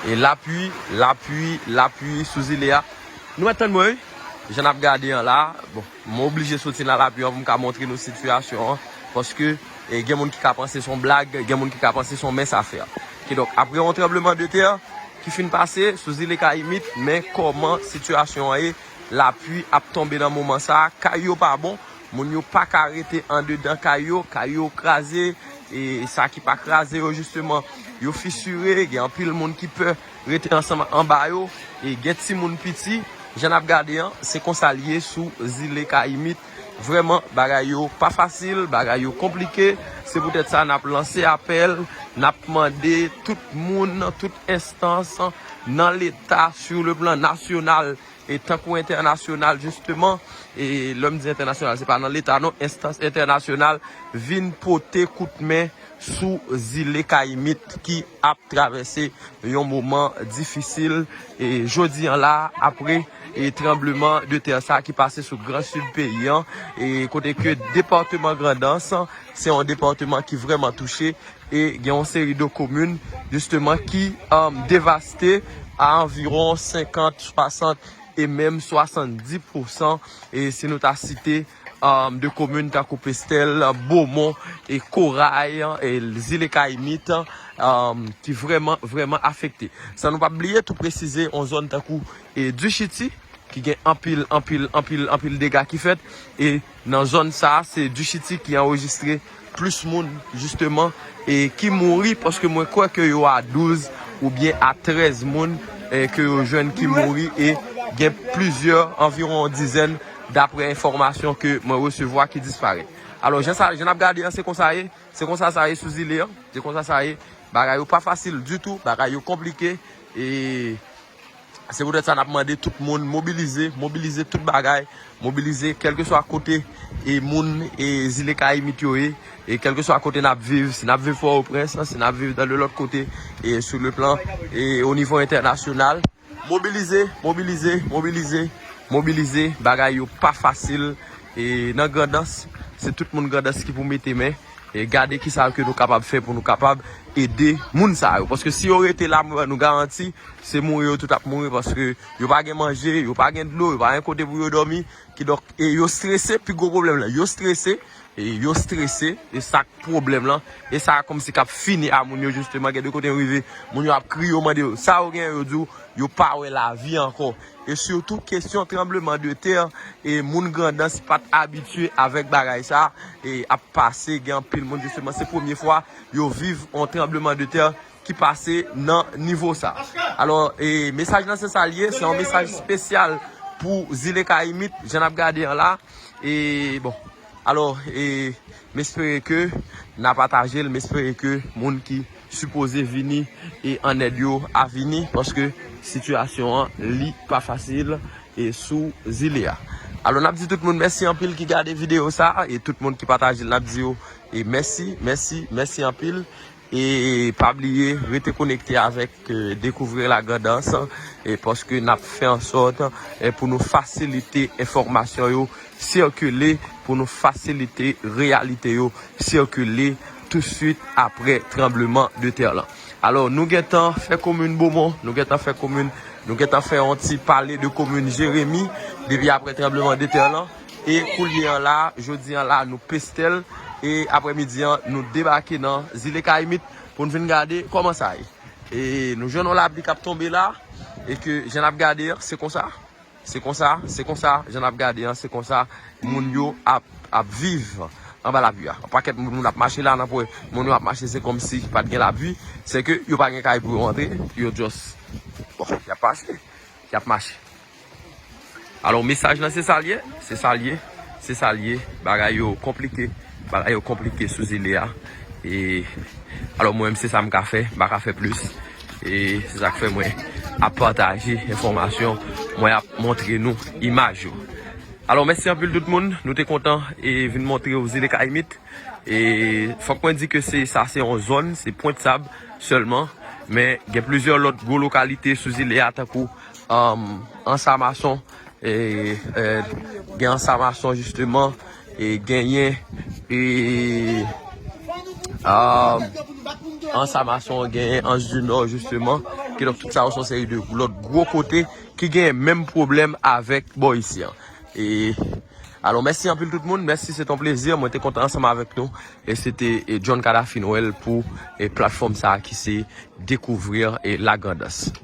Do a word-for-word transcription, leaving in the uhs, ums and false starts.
E lapli, lapli, lapli sou zile a. Nou mèt tann mwen, wi. Jan n ap gade an la, bon, mwen oblije soti nan lapli an pou m ka montre nou sitiyasyon an, paske, e, gen moun ki ka panse se yon blag, gen moun ki ka panse se yon mens a fè. Kidonk, apre yon tranbleman de tè ki fin pase sou zile Kayimit, men kòman sitiyasyon an ye, lapli ap tonbe nan moman sa a, kay yo pa bon, moun yo pa ka rete andedan kay yo, kay yo kraze, e sa ki pa kraze yo, jisteman, yo fisire, gen anpil moun ki pè rete ansanm anba yo, e gen timoun piti, jan n ap gade an, se konsa l ye sou zile Kayimit. Vrèman, bagay yo pa fasil, bagay yo konplike, se poutèt sa n ap lanse apèl, n ap mande tout moun, tout enstans nan Leta, sur le plan national, e tankou entènasyonal, jisteman, e lè m di entènasyonal, se pa nan Leta non, enstans entènasyonal vin pote kout men sou zile Kayimit ki ap travèse yon moman difisil, e jodi an la, apre, e tranbleman de tè sa ki pase sou gran sid peyi an, e kote ke depatman Grandans, se yon depatman ki vrèman touche, e gen yon seri de komin, jisteman, ki, um, devaste a anviwon senkant, swasant, e menm swasanndis pousan, e si nou ta site, um, de komin tankou Pestèl, Bomon, e Koray, e zile Kayimit, um, ki vrèman, vrèman afekte. San nou pa bliye tou presize yon zòn tankou, e Dichiti, ki gen anpil, anpil, anpil, anpil dega ki fèt, e nan zòn sa a, se Dichiti ki anrejistre plis moun, jisteman, e ki mouri, paske mwen kwè ke yo a douz oubyen a trèz moun, e ke yo jwenn ki mouri, e gen plizyè, anviwon yon dizèn, daprè enfòmasyon ke mwen resevwa, ki disparèt. Alò, jan sa, jan n ap gade an, se konsa ye, se konsa sa ye sou zile an, se konsa sa ye, bagay yo pa fasil ditou, bagay yo konplike, e se poutèt sa n ap mande tout moun mobilize, mobilize tout bagay, mobilize kèlkeswa kote e moun e zile Kayimit yo ye, e kèlkeswa kote n ap viv, si n ap viv Pòtoprens, si n ap viv nan de lòt kote, e sou le plan, e o nivo entènasyonal. Mobilize, mobilize, mobilize, mobilize, bagay yo pa fasil, e nan Grandans, se tout moun Grandans ki pou mete men, e gade kisa ke nou kapab fè pou nou kapab ede moun sa yo. Paske si yo rete la, mwen ba nou garanti, se mouri yo tout ap mouri, paske yo pa gen manje, yo pa gen dlo, yo pa gen kote pou yo dòmi. Kidonk, e yo strese, pi gwo pwoblèm la, yo strese, e yo strese, e sa k pwoblèm lan, e sa kòmsi k ap fini a moun yo, jisteman, gen de kote yo rive, moun yo ap kriye, yo mande yo, sa yo gen, yo di w, yo pa wè lavi ankò. E sitou, kesyon tranbleman de tè, e moun Grandans pa t abitye avèk bagay sa, e ap pase, gen anpil moun, jisteman, se premye fwa yo viv yon tranbleman de tè ki pase nan nivo sa. Alò, e mesaj lan se sa l ye, se yon mesaj espesyal pou zile Kayimit, jan n ap gade an la. E bon, alò, e m espere ke n a pataje l, m espere ke moun ki sipoze vini e an èd yo a vini, paske sitiyasyon an, li pa fasil e sou zile a. Alò, n ap di tout moun mèsi anpil ki gade videyo sa, e tout moun ki pataje l, n ap di yo e mèsi, mèsi, mèsi anpil. E pa bliye, rete konekte avèk, e, Découvrir la Grand'Anse, e paske n ap fè an sòt, e pou nou fasilite enfòmasyon yo sikile, pou nou fasilite reyalite yo sikile tousuit apre tranbleman de tè lan. Alò, nou gentan fè komin Bomon, nou gentan fè komin, nou gentan fè yon ti pale de komin Jeremi depi apre tranbleman de tè lan. E kounye an la, jodi an la, nou Pestèl. E aprèmidi an, nou debake nan zile Kayimit pou n vin gade kòman sa ye. E nou jwenn yon lapli k ap tonbe la, e ke jan n ap gade an, se konsa. Se konsa, se konsa, jan n ap gade an, se konsa moun yo ap, ap viv anba lapli a. Yon pakèt moun, moun ap mache la, nan pwen moun yo ap mache, se kòmsi pa t gen lapli, se ke yo pa gen kay pou yo antre, yo just, bon, y ap pase, y ap mache. Alò, mesaj lan se sa l ye, se sa l ye, se sa l ye. Bagay yo konplike, bagay yo konplike sou zile a. E, alò, mwen menm se sa m ka fè, m pa ka fè plis. E se sa k fè mwen ap pataje enfòmasyon, mwen ap montre nou imaj yo. Alò, mèsi anpil tout moun, nou te kontan e vin montre w zile Kayimit. E fòk mwen di ke se, sa se yon zòn, se Pwent Sab sèlman, men gen plizyè lòt gwo lokalite sou zile a, tankou, um, Ansamason, e, e, gen Ansamason jisteman, e genyen, e, um, Anse à Maçon, gen Anse du Nord, jisteman. Kidonk, tout sa yo se yon seri de lòt gwo kote ki gen menm pwoblèm avèk bò isi an. E, alò, mèsi anpil tout moun. Mèsi, se ton plezi. Mwen te kontan ansanm avèk nou. E se te e, John Kadafi Noël pou e, platfòm sa a ki se Découvrir e, la Grand'Anse.